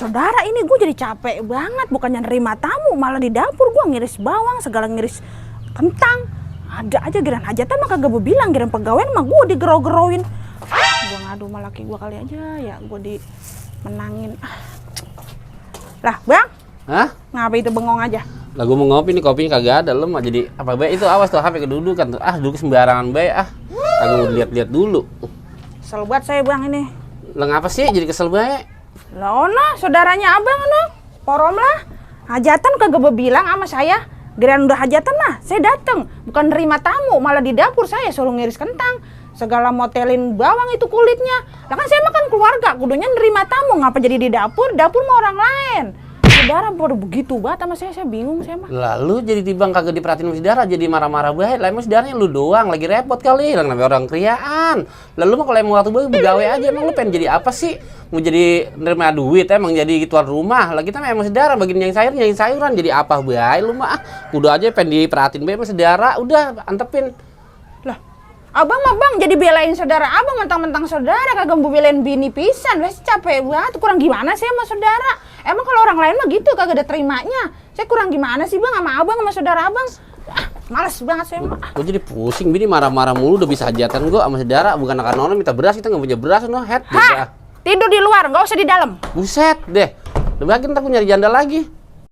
saudara ini gue jadi capek banget. Bukannya nerima tamu, malah di dapur gue ngiris bawang, segala ngiris kentang. Ada aja giran hajatan mah kagak bilang, giran pegawai mah gue digero-geroin. Gue ngadu sama laki gue kali aja ya, gue dimenangin. Lah bang, Hah? ngapa itu bengong aja? Lah gue mau ngopi nih, kopinya kagak ada. Lu mah jadi apa baik itu, awas tuh HP kedudukan tuh. Duduk sembarangan baik kagak mau lihat-lihat dulu. Kesel banget saya bang ini. Lah ngapa sih jadi kesel baik? Lah ono, saudaranya abang ono, porom lah. Hajatan kagak bilang sama saya. Giliran udah hajatan mah, saya dateng. Bukan nerima tamu, malah di dapur saya suruh ngiris kentang. Segala motelin bawang itu kulitnya. Lah kan saya makan keluarga, kudunya nerima tamu. Ngapa jadi di dapur? Dapur mah orang lain. Saudara baru begitu banget sama saya bingung saya mah. Lalu jadi tibang kagak diperhatiin sama saudara, jadi marah-marah baik. Lah emang saudaranya lu doang, lagi repot kali. Lah namanya orang kriaan. Lalu mah kalau emang waktu baik begawe aja, emang lu pengen jadi apa sih? Mau jadi nerima duit, emang jadi tuan rumah. Lah kita emang saudara, bagian yang sayuran jadi apa baik lu mah. Kudu aja pengen diperhatiin baik sama saudara, udah antepin. Lah, abang mah bang jadi belain saudara abang, mentang-mentang saudara kagak mau belain bini pisan. Wes capek banget, kurang gimana sih sama saudara? Emang kalau orang lain mah gitu kagak ada terimanya. Saya kurang gimana sih bang sama abang sama saudara abang? Males banget saya mah. Gue jadi pusing, bini marah-marah mulu, udah bisa hajatan gue sama saudara. Bukan karena minta beras, kita nggak punya beras, no head. Tidur di luar, nggak usah di dalam. Buset deh, lebih lagi ntar gue nyari janda lagi.